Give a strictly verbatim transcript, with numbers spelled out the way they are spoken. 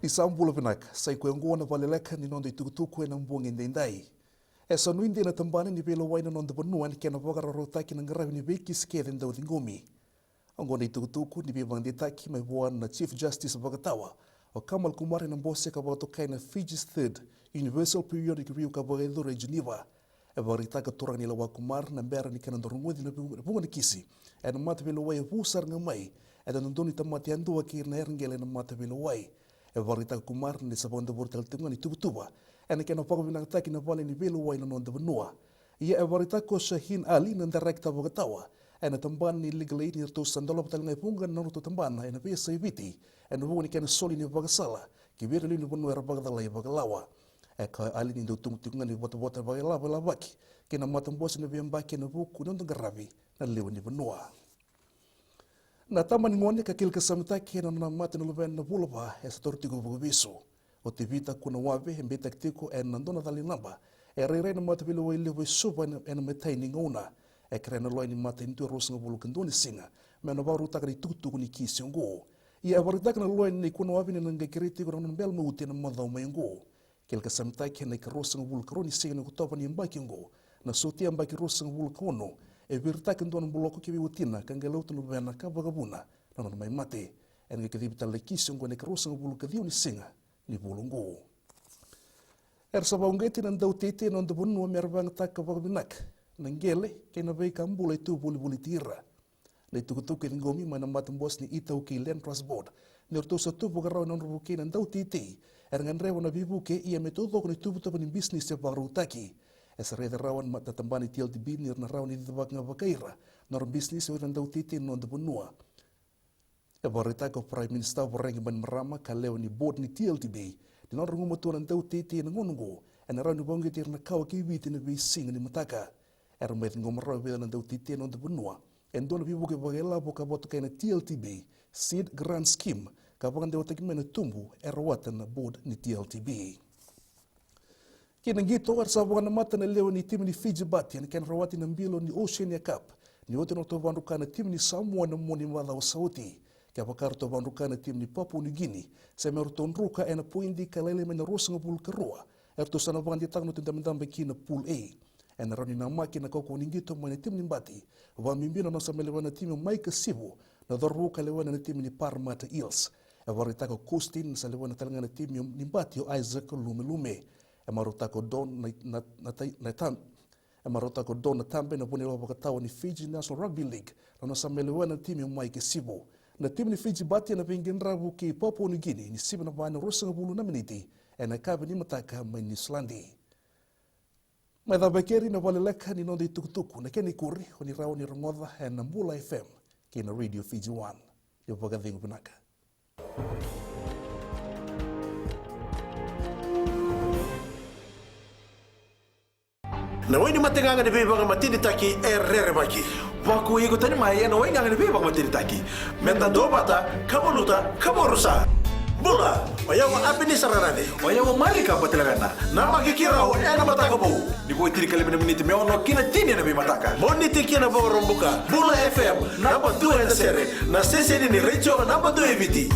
Ni sa bula vinaka, sa i koya oqo na vakaleleka ni noda itukutuku ena bogi edaidai. E sa nuidei na tabana ni veilewai na noda vanua ena kena vakarautaki na qaravi ni veikisi kece dau ciqomi. Oqo na itukutuku ni veivakadeitaki mai vua na Chief Justice vakatawa o Kamal Kumar ena bose ka vakatokai na Fiji's Third Universal Periodic Review ka vakayacori e Geneva. E vakaraitaka turaga ni lewa Kumar na bera ni kena dau rogoci na vu-, vuqa na kisi ena mataveilewai e vu sara ga mai e dau dodonu ni tamata yadua kei ira na yara qele ena mataveilewai. E vakaraitaka Kumar ni sa vakadavori tale tiko ga na ituvatuva ena kena vakavinakataki na vale ni veilewai na noda vanua. Ia e vakaraitaka ko Shaheen Ali na darekita vakatawa ena tabana ni Legal Aid ni ratou sa dolava tale ga e vuqa na nodratou tabana ena veiyasai Viti ena vuqa ni kena soli na ivakasala ki vei ira na lewe ni vanua era vakacalai vakalawa. E kaya o Ali ni dau tubu tiko ga na ivotavota vakailavaki kei na matabose ena veiyabaki ena vuku ni noda qaravi na lewe ni vanua. Na tama ni gone ka kilakasamitaki ena nona mate na luvena na vulava e sa toro tiko vakavesu. O Tevita Kunawave e beitaki tiko ena dua na cala ni naba e rairai na mataveilewai levu e Suva ena, ena imatai ni gauna. E kerea na loya ni matanitu e ruasagavulu ka dua ni siga me na vakarautaka na itukutuku ni kisi oqo. Ia e vakaraitaka na loya nei Kunawave ni na qai kerei tiko na nona bela mauti ena macawa mai oqo. Kilakasamitaki ena ikaruasagavulu ka rua ni siga ni Okotova ni yabaki oqo, na sotia yabaki ruasagavulu ka ono, e viritaka e dua na buloko ki vei watina ka qai lauta na luvena ka vakavuna na nona mai mate. Ena qai kacivi tale na kisi oqo ena ikaruasagavulu ka ciwa ni siga ni vula oqo. Era sa vakauqeti na dauteitei ena noda vanua me ra vakayagataka vakavinaka na qele kei na veika bula e tu volivoliti ira. Na itukutuku e ciqomi mai na matabose ni iTaukei Land Trust Board ni ratou sa tu vakarau ena nodra vukei na dauteitei era gadreva na veivuke, ia me taucoko na ituvatuva ni bisinisi e vakarautaki. E sa raica rawa na tabana ni T L T B ni ra na rawa ni cicivaka ga vakai ira na nodra bisinisi o ira na dauteitei ena noda vanua. E vakaraitaka o Prime Minister Voreqe Bainimarama ka lewe ni board ni T L T B ni nodra gumatua na dauteitei ena gauna oqo ena rawa ni vakauqeti ira na kawa kei Viti ena veisiga ni mataka. Era mai ciqoma rawa vei ira na dauteitei ena noda vanua e dua na veivuke vakailavo ka vakatokai na T L T B Seed Grant Scheme ka vakadewataki mai na tubu e rawata na board ni T L T B. Kei na qito, era sa vakanamata na lewe ni timi ni Fiji Bati ena kena rawati na bilo ni Oceania Cup ni oti na nodratou vakadruka na timi ni Samoa ena mua ni macawa sa oti. Kevaka eratou vakadruka na timi ni Papua New Guinea, se me ratou druka ena poidi ka lailai mai na ruasagavulu ka rua, eratou sa na vakadeitaka na nodratou idabedabe ki na Pool A. Ena rawa ni namaki na kaukauwa ni qito mai na timi ni Bati, vakabibi na nona sa mai lewena na timi o Maika Sivo, na cauravou ka lewena na timi ni Parramatta Eels. E vakaraitaka o Costin ni sa lewena tale ga na timi ni Bati o Isaac Lumelume. E marautaka o Don na, na, na, tai-, na tam-, e marautaka o Don Natabe na vunilewa vakatawa ni Fiji National Rugby League, na nona sa mai lewena na timi o Maika Sivo. Na timi ni Fiji Bati ena veiqaravi kei Papua New Guinea ni sivi na va ena ruasagavulu na miniti ena yakavi ni mataka mai Niusiladi. Mai cava e keri na vakaleleka ni noda itukutuku, na kena ikuri o ni rawa ni rogoca ena Bula F M kei na Radio Fiji One. Ni vakacegu vinaka. Na wai ni mategaga ni veivakamatenitaki e rerevaki. Vakuai iko tani mai ena waigaga ni veivakamatenitaki. Meda duavata, ka valuta, ka vakarusa. Bula! O yau o Apenisa Rarace. O yau o Marika Batilavena. Namaki keirau ena Mataka Vou, ni vo e tinikalima na miniti me ono ki na tini ena veimataka, Moniti ki na Vakaraubuka. Bula F M, naba dua ena sere, na siteseni ni retio naba dua e Viti.